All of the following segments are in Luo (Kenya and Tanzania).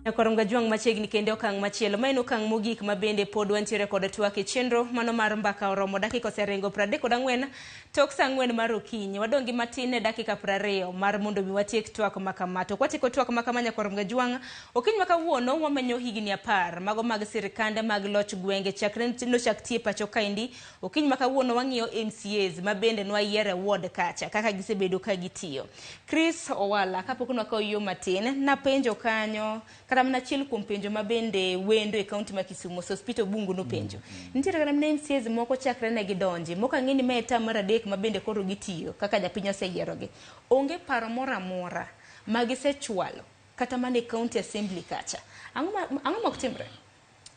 Nyakwar Mgajwang' machiegni kendo okang' machielo. Ma en okang' mogik ma bende pod wantiere kod twak e chenro mano mar mbaka oromo dakika oseringo 34 tok saa 4 mar okinyi. Wadong' gi matin ne dakika 20 mar mondo mi watiek twak ma kama. To kwatieko twak ma kama Nyakwar Mgajwang', okinyi ma kawuono wamenyo higni 10 mago mag sirkande mag loch gwenge chakre nochak tie pacho kaendi. Okinyi ma kawuono wang'iyo MCAs ma bende nwayiero e ward kacha kaka gisebedo ka gitiyo. Chris Owala, kapok nwakawo yo matin, napenjo kanyo kata mana achiel kuom penjo ma bende wendo e kaunti ma Kisumu, Sospeter Obungu nopenjo. Nitiere kata mana MCAs moko chakre ne gidonji, moko ang'e ni ma e term mar adek ma bende koro gitiyo kaka japiny oseyierogi. Onge paro moro amora ma gisechwalo kata mana e county assembly kacha. Ang'o ma ang'o ma ok timre?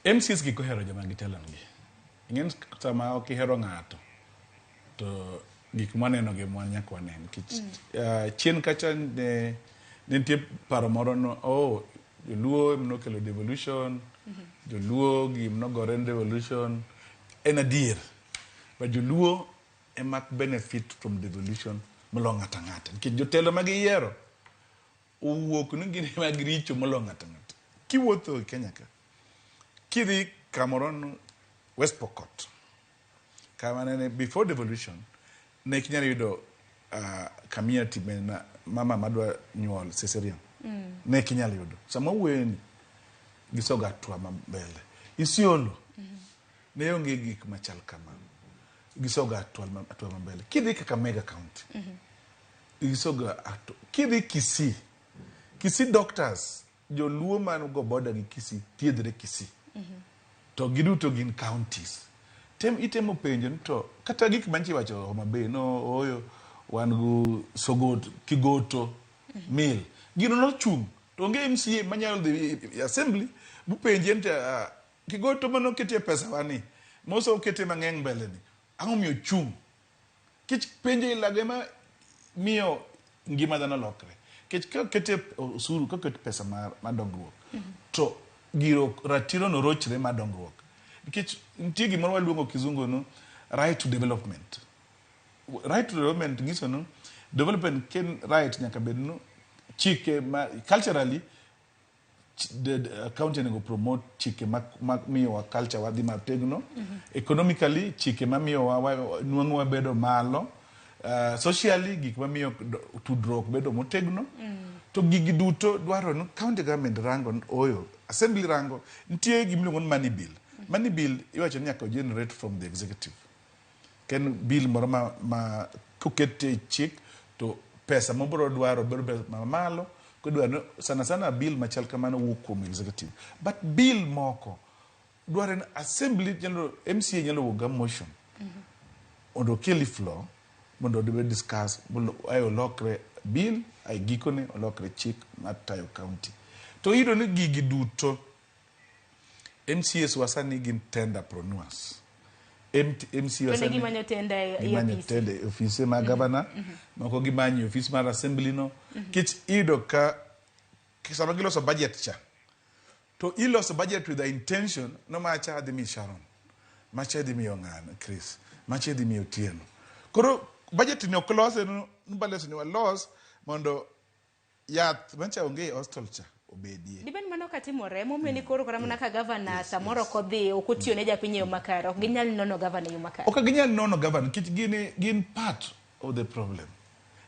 MCAs gi kohero joma gitelonegi. Ing'e sama ok ihero ng'ato to gik mwaneno gi mwan nyaka wane nikech chien kacha ne nitie paro moro no oh joluo ema nokelo devolution, joluo gi nogore ne devolution. En adier but joluo ema benefit from devolution molo ng'ato ang'ata nikech jotelo ma giyiero owuok ni gin ema giricho molo ng'ato ang'ata. Kiwuotho e Kenya ka, kidhi kamoro no West Pokot, kama nene before devolution ne ok inyal yudo community mena mama madwa nyuol cesarean. Ne ok inyal yudo. Sama wuoyoni gisoga hatua ma mbele. Isiolo ne onge gik machal kama. Gisoga hatua ma mbele. Kidhi Kakamega County, gisoga hatua. Kidhi Kisii, Kisii doctors, joluo man go border gi Kisii thiedhre Kisii. To giduto gin counties. Tem itemo penjo ni to kata gik manchi wacho Homa Bay no oyo wan go Sogot, Kigoto, Mill. Gino nochung' to onge MCA manyalo dhi e assembly bupenje ni to Kigoto manoketie pesa wa ni moso oketie mang'eny mbele ni ang'o miyo ochung'? Kech penjo ilago ema miyo ngima dhano lokre. Kech ka oketie osuru, ka oket pesa mar dongruok, to giro ratiro no rochre mar dongruok. Nikech nitie gimoro waluongo kizungu no right to development. Right to development nyiso no development ken right nyaka bed no chike ma culturally the county onego promote chike ma miyowa culture wa dhi mategno. Economically chike ma miyowa nwang'o wabedo malo. Socially gik mamiyo tudruok bedo motegno. To gigi duto dwaro ni county government rango oyo, assembly rango, nitie gima iluongo ni money bill. Money bill iwacho ni nyaka generate from the executive. Ken bill moro ma koket e chik to pesa mobro dwaro bedo pesa mamalo. Kodwaro sana sana bill machal kamano wuok kuom executive. But bill moko dwaro ni assembly nyalo, MCA nyalo wuok ga motion mondo okel e floor mondo obed discuss mondo ae olokre bill ae gikone olokre chik mar tayo county. To iyudo ni gigi duto MCAs wa sani gin tenderpreneurs. MCA wa sani gimanyo tender e gimanyo tender e ofise mag governor, moko gimanyo e ofis mar assembly no. Nikech iyudo ka sama giloso budget cha to iloso budget with the intention no macha adhi miyo Sharon, macha idhi miyo ng'ano Chris, macha idhi miyo Otieno. Koro budget ni ok lose no balance ni walos mondo yath mancha onge e hostel cha obedie. Dibed mano katimore momiyo ni koro kata mana ka gavana samoro ok odhi ok otiyo ne japiny e yo makare ok ginyal nono gavana e yo makare. Ok ginyal nono gavana nikech gin part of the problem.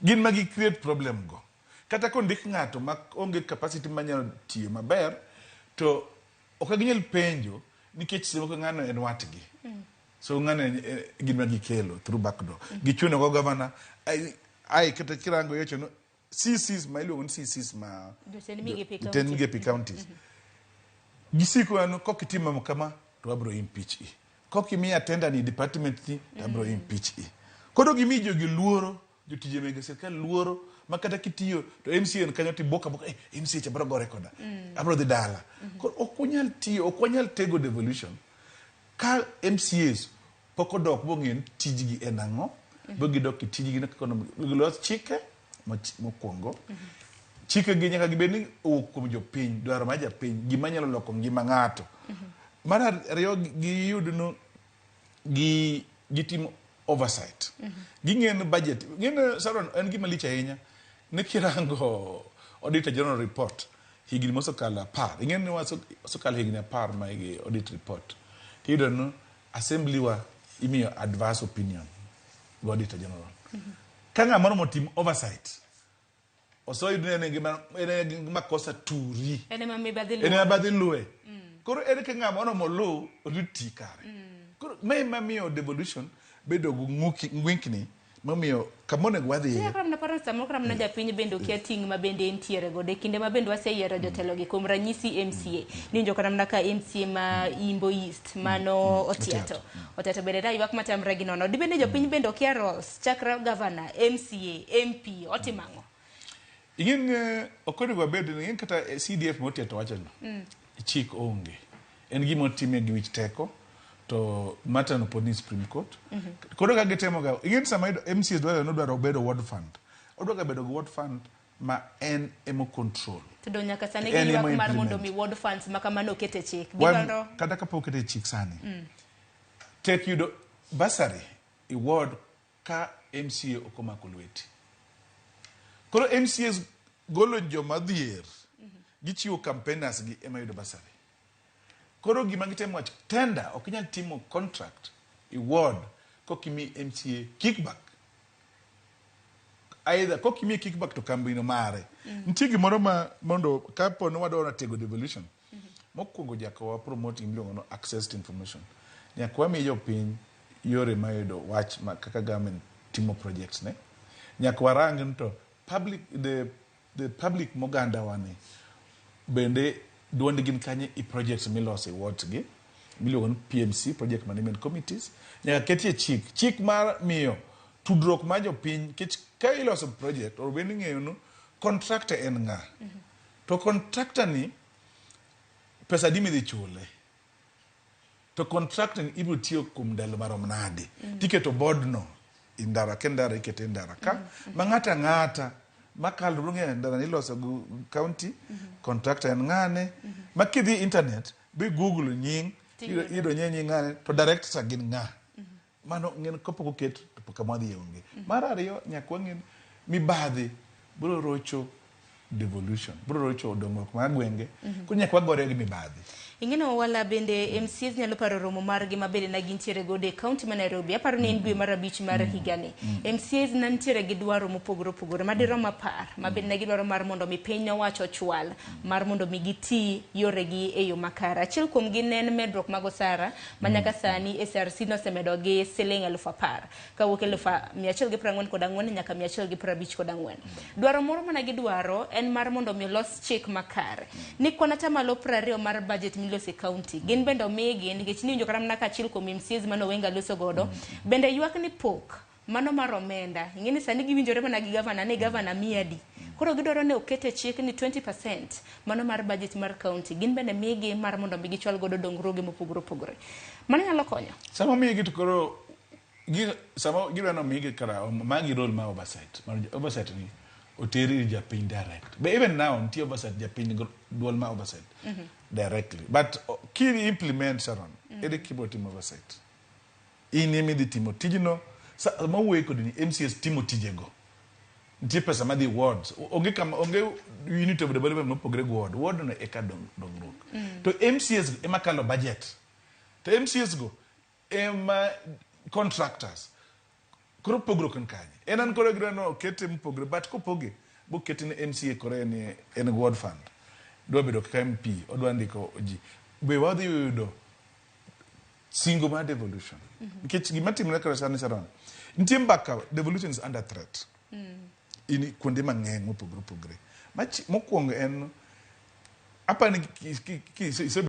Gin ma gi create problem go. Kata kondik ng'ato ma onge capacity manyalo tiyo maber to ok ginyal penjo nikech seche moko ng'ano en watgi. So ng'ano en gin ma gikelo through back door. Gichuno go gavana ai kata kirango iwacho ni CCs ma iluongo ni CCs ma jotend migepe jotend migepe counties. Gisiko ano kok itimo kama to wabro impeach i. Kok imiya tender ni department ni to abro impeach i. Koro gimi jogi luoro, jotije mege sirkal luoro ma kata kitiyo to MCA en kanyo tibuok abuoka, eh, MCA cha bro gore koda. Abro dhi dala. Koro ok wanyal tiyo, ok wanyal tego devolution ka MCAs pok odok bong'eyo ni tijgi en ang'o, bo gidok e tijgi kaka onego gilos chike mokwongo. Chike gi nyaka gibed ni owuok kuom jopiny, dwaro mar japiny, gima nyalo loko ngima ng'ato. Mar ariyo giyud no gitimo oversight. Ging'e ni budget, ng'e ni Sharon en gima lich ahinya ni kirango Auditor General report higni mosekalo 10, ing'e ni wasekalo higni 10 ma gi audit report, tiyudo ni assembly wa imiyo adverse opinion go Auditor General. Ka ng'ama oromo tim oversight, osoyud ni en gi makosa turi. En ema mibadhi En ema badhi luwe. Koro ere ka ng'ama oromo luw orit ti kare. Koro ma ema miyo devolution bedo gi ng'wikni momiyo kama onego wadhiye. Kata mana paro samoro kata mana japiny bende okia ting' ma bende entiere godo e kinde ma bende waseyiero jotelo gi, kuom ranyisi MCA. Niwinjo kata mana ka MCA ma Imbo East mano Otiato. Otiato bende da ywak matamre gi nono. Dibende jopiny bende okia roles chakre governor, MCA, MP otimo ang'o? Ing'e ni ok onego wabed ni ing'e kata CDF motiato wacho no. Chik onge. En gima otime gi wich teko to matter no pod ni Supreme Court. Koro ka gitemo ga, ing'e ni sama yudo MCAs dwaro ni odwaro bedo ward fund. Odwa ga bedo gi ward fund ma en emo control. To do nyaka sani En giywak ema mar mondo implement. mi ward funds ma kamano oket e chik. Gidwaro Kata kapok okete e chik sani. Tek yudo bursary i ward ka MCA ok omako lweti. Koro MCAs golo joma dhier, gichiwo campaigners gi ema yudo bursary. Koro gima gitemo wacho, tender ok inyal timo contract i ward kok imi MCA kickback. Either kok imiye kickback to kambino mare. Nitie gimoro ma mondo kapo ni wadwa tego devolution. Mokwongo nyaka wa promote gima iluongo ni access to information. Nyaka wami jopiny yore mar yudo wach ma kaka government timo projects ne. Nyaka warang ni to public, the public moganda wa ni bende duond gin kanye i projects miloso e wards gi miluongo ni PMC, Project Management Committees. Nyaka ketie chik, chik mar miyo tudruok mar jopiny, nikech ka iloso project onego bed ni ing'eyo ni contractor en ng'a. To contractor ni pesa adi midhi chule? To contractor ni ibiro tiyo kuom ndalo marom nade? Tiketo board no i ndara ka ndara, ikete e ndara ka ma ng'ato ang'ata makalo biro ng'eyo ndara ni iloso gi county, contractor en ng'ane, ma kidhi internet bi google nying iyudo nying ng'ane to director gin ng'a. Mano ng'en kapok oket to kama wadhiye onge. Mar ariyo, nyaka wang'e mibadhi biro rocho devolution, biro rocho dongruok mar gwenge. Koro nyaka wagore gi mibadhi. Ing'eno wala bende MCAs nyalo paro romo margi ma bende ne gintiere godo e kaunti ma Nairobi. Aparo ni en dwe mar 5 mar higani. MCAs ne nitiere gi dwaro mopogore opogore madirom 10 ma bende ne gidwaro mar mondo mi piny owacho ochwal mar mondo mi giti yoregi e yo makare. Achiel kuom gi ne en medruok mag osara ma nyaka sani SRC nosemedo gi siling 10,000 kawuok 1,144 nyaka 154. Dwaro moro mana gidwaro en mar mondo mi olos chik makare ni kwan atamalo 20 mar budget miloso e county gin bende omigi, nikech niwinjo kata mana ka achiel kuom MCAs mane Owenga loso godo bende ywak ni pok mano mar omenda. Ing'e ni sani giwinjore mana gi gavana ni gavana miya adi. Koro gidwaro ni oket e chik ni 20% mano mar budget mar county gin bende migi mar mondo mi gichwal godo dongruoge mopogore opogore. Mano nyalo konyo. Sama omigi to koro sama gidwa ni omigi kara magi role mar oversight. Mar oversight ni oteri ir japiny direct. But even now nitie oversight japiny duol mar oversight directly. But kini implement Sharon, ere kibiro timo oversight? In ema idhi timo tijno. Sama wuoyo kodi ni MCAs timo tijego. Nitie pesa madhi wards. Onge kama, onge unit of development mopogre gi ward. Ward no eka dongruok. To MCAs ema kalo budget. To MCAs go ema contractors. Koro pogruok en kanye? En an koro gidwa ni okete mopogre, but kopoge, bokete ni MCA koro en ward fund. Dwa bedo kaka MP, odwa ndiko ji. Be wadhi yudo singo mar devolution? Nikech gima timore koro sani Sharon, nitie mbaka devolution is under threat. In kuonde mang'eny mopogore opogore. Mokwongo en, apani.